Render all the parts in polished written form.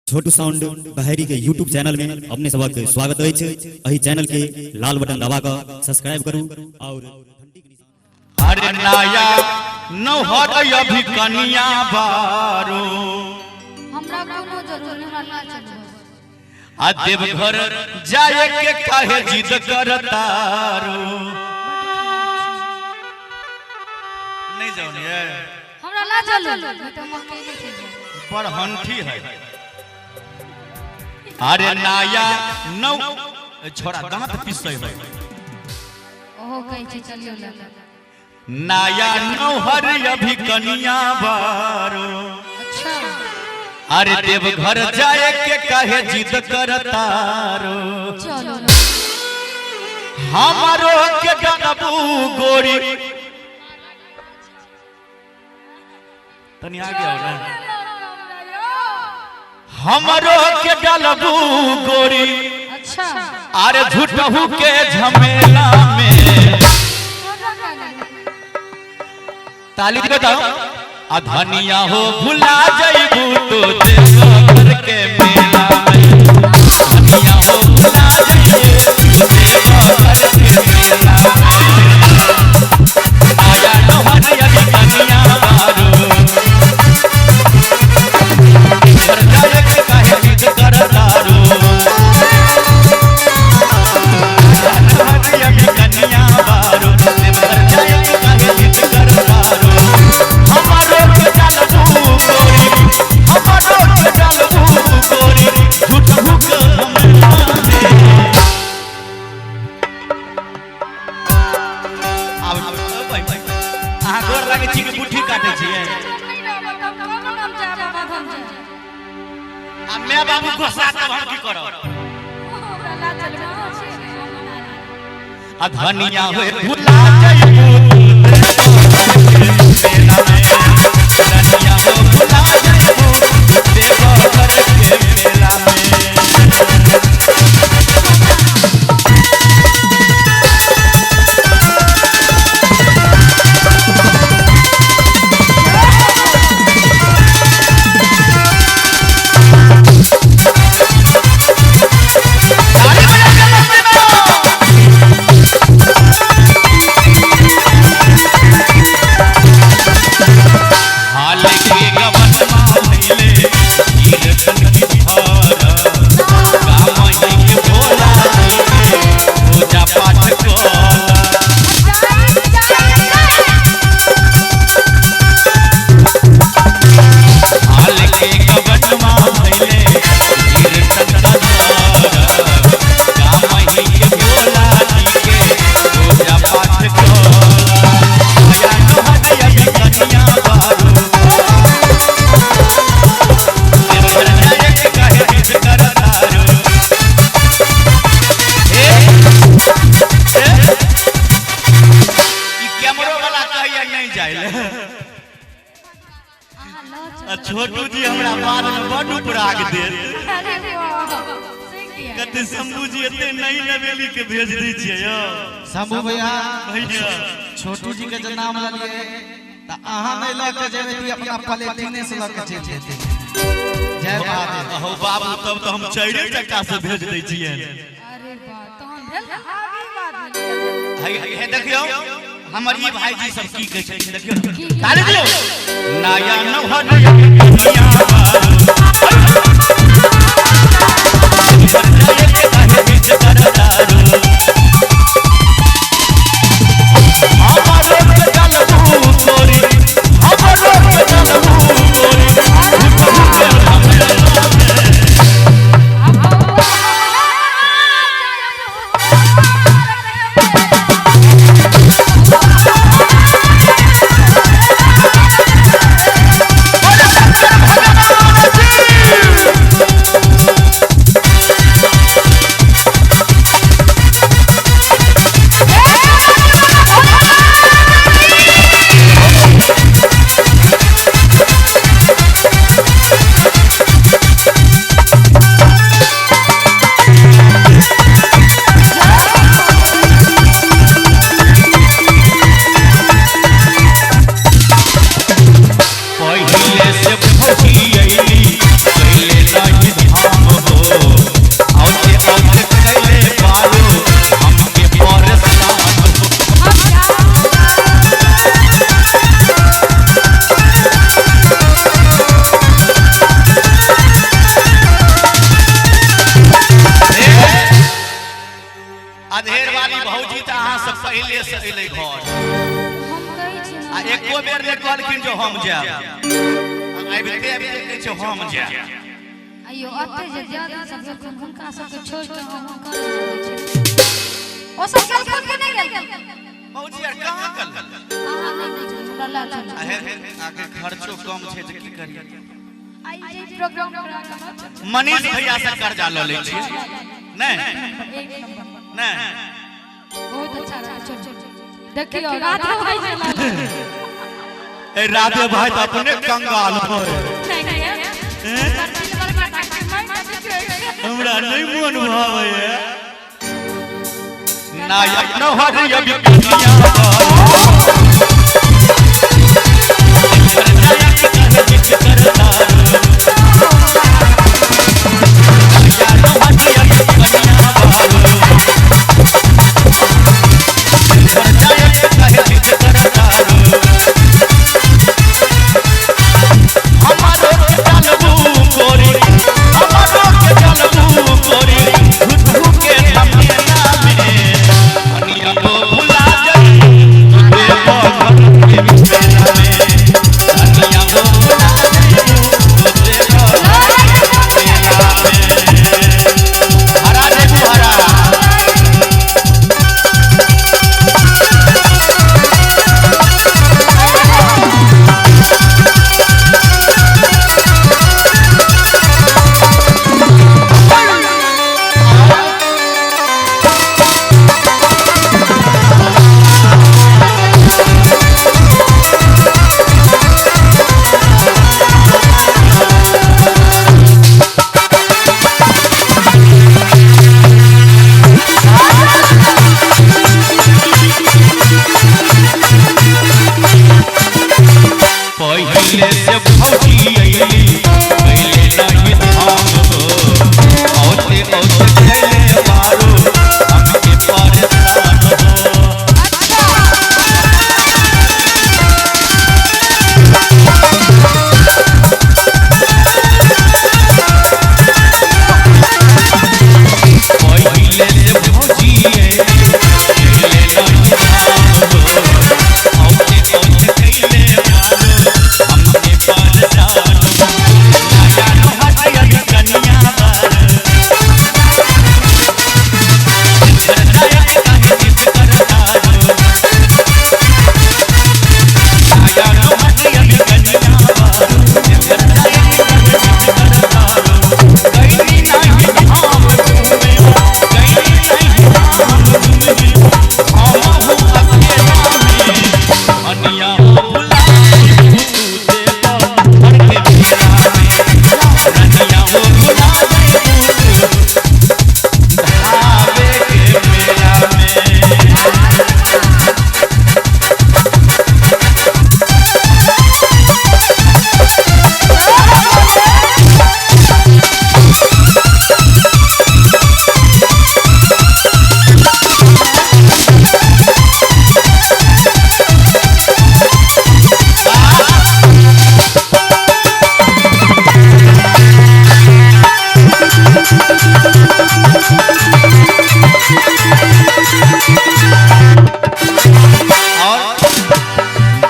छोटू sound Baheri के YouTube channel में अपने सबक स्वागत अछि। एहि चैनल के लाल बटन दबा कऽ सब्सक्राइब करू और घंटी के निशान। अरे नया नौहर अभी कनिया बारो। हमरा कोनो जरूरत नहीं, हमरा ना चलू। आ देवघर जाए के काहे जिद करतारो। नहीं जाओ ने, हमरा ना चलू, नहीं तो मकई नहीं खेबै। बड़ हंठी है। अरे नया नौ छोड़ा दांत पिसै है। ओहो कहै छै चलियो ले। नया नौहर अभी कनिया बारो। अच्छा। अरे देवघर जाए के काहे जिद करतारो। चलो। हमारो के डलबू गोरी तनी आगे आओ ना। हमारो के डलबू गोरी। अच्छा। अरे झूठहू के झमेला में ताली बताओ। आ धनिया हो भुला जइबू तो देवघर के मेला में। धनिया हो भुला जइबू तो देवघर के मेला में। आया नौहर अभी कनिया बारो। घर जाए के काहे जिद करतारो। आया नौहर अभी कनिया बारो। देवघर जाए के काहे जिद करतारो। हमारो के डालबू गोरी, हमारो के डालबू गोरी, झूठहू के झमेला में। आब अहाँ गोर लागै छी कि बुट्ठी काटै छियै? आ my बाबू गोसा तब हम की करब? आ धनिया होए भुला जइबू मेला में। धनिया हो भुला जइबू देवघर के मेला में। ताली बजा के मस्ती में। हाल के गवनमा भइले कीर्तन की भर। गामही के भोला जी के पूजा पाठ कर। हाल के गवनमा भइले कीर्तन का भर। गामही के भोला जी के पूजा पाठ कर। आया नौहर अभी कनिया बारू। देवघर जाए के काहे जिद करतारो। ए, ए, ई कैमरो वाला कहैया नहीं जाइले। आ छोटू जी हमरा बाद में बड उपराग देत। कते शंभू जी एते नई नवेली के भेज दै छियै यौ। शंभू भैया, भैया छोटू जी के जे नाम ललिए त अहाँ नहीं लऽ के जेबै त अपना प्लेटिने से लऽ के चलि जेतै। जय महादेव। अहो बाबू, तब तो हम चारिए चक्का से भेज दै छियै। अरे बा तहन भेल आगे बात भेल। हे देखियौ हमर ई भाईजी सब की कहै छै, देखियौ ताली दियौ। नया नौहर कनिया बारू। देवघर जाए के काहे जिद करतारो। हमारो के डलबू गोरी, हमारो के डलबू गोरी, झूठहू के झमेला में। बोले शंकर भगवान। अइलै घर। हम कहै छी आ एको बेर ने कहलखिन जो हम जायब। आबिते आबिते कहै छै हम जायब। आइयो अते जे ज्यादा सब गेलखिन हुनका सबके छोड़ि के हम हुनका लग छी। ओ सब गेलखिन कि नहि गेलखिन? भौजी यार कहाँ गेल? अहाँ नहि बुझू, हमरा लऽ चलू। अहे आके खर्चो कम छै तऽ की करियै? आइ जे प्रोग्राम करा के मनीष भैया से कर्जा लऽ लै छियै। नहि एक नंबर नहि बहुत अच्छा रहा। चल चल देखियो राधा भाई चला ए राधे भाई तऽ अपने कंगाल है। नहीं नहीं हमरा नहीं मन भावे नायक नहर अभी कनिया पहिले से भौजी अइली पहिले नहीं धाम हो औते औते खैले बारू हमके परेशान हो। पहिले से भौजी अइली पहिले नहीं धाम हो औते औते खैले बारू हमके परेशान हो। नया नहर कनिया बार और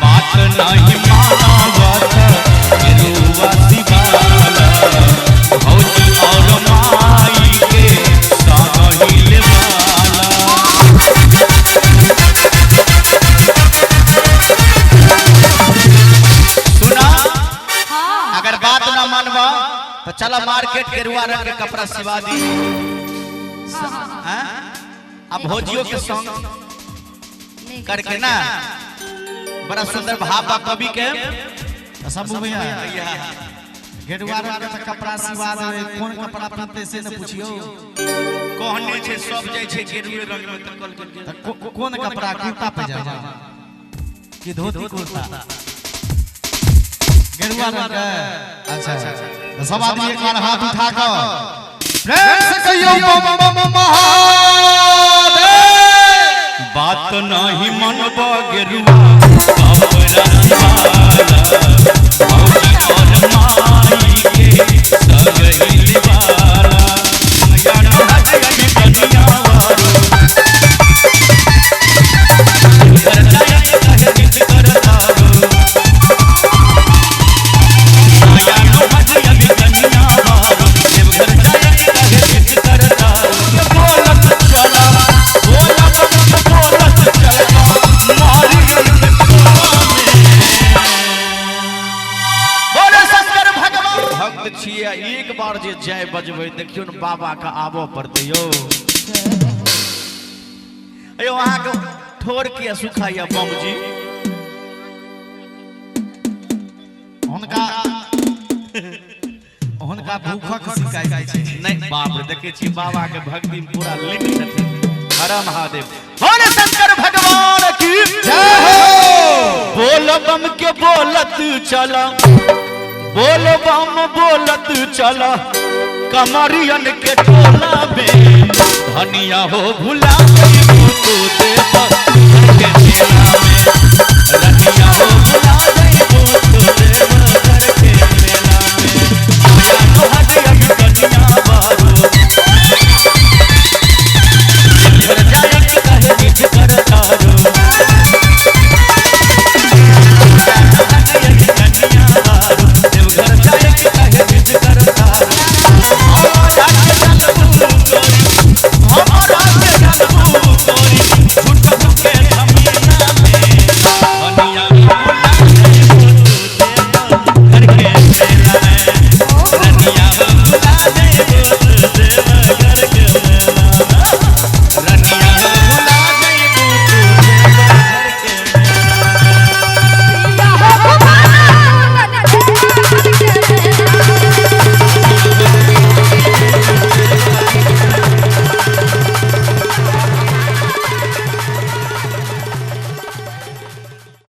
बात नहीं मानवत गेरुआ शिवाला भौजी और माई के संग ही वाला। सुना अगर बात ना मानवा तो चला मार्केट गेरुआ रंग के कपड़ा सिवा दी। हाँ? अब भौजियों के संग करके ना बड़ा सुंदर भाव बा कवि के। शंभू भैया गेरुआ रंग के कपड़ा सिवा दे, कोन कपड़ा पहनते से न पूछियो। कहने छै सब जाइ छै गेरुए रंग में तऽ कल त कोन कपड़ा कुर्ता पैजामा कि धोती कुर्ता गेरुआ रंग के? अच्छा तो सब आदमी एक बार हाथ उठा कर प्रेम से कहियो बम बम महादेव। बात नहीं मनबा गेरुआ कपड़ा सिवाला भौजी और माई के संग ही वाला। नया नहर अभी कनिया वारो। भक्त छियै, एक बार जे जय बजबै देखियौ ने बाबा के आबऽ पड़तै यौ। अयो अहाँके ठोर किया सुखाइया बम जी? हुनका हुनका भूखक शिकायत छै। नहीं बाप रे, देखे छी बाबा के भक्ति में पूरा लीन छथिन। हर महादेव, बोल शंकर भगवान की जय हो। बोल बम के बोलत चल, बोल बम बोलत चल, कमरियन के टोला में धनिया हो भुला गई तू देव के मेला में, रनिया हो भुला गई तू देव के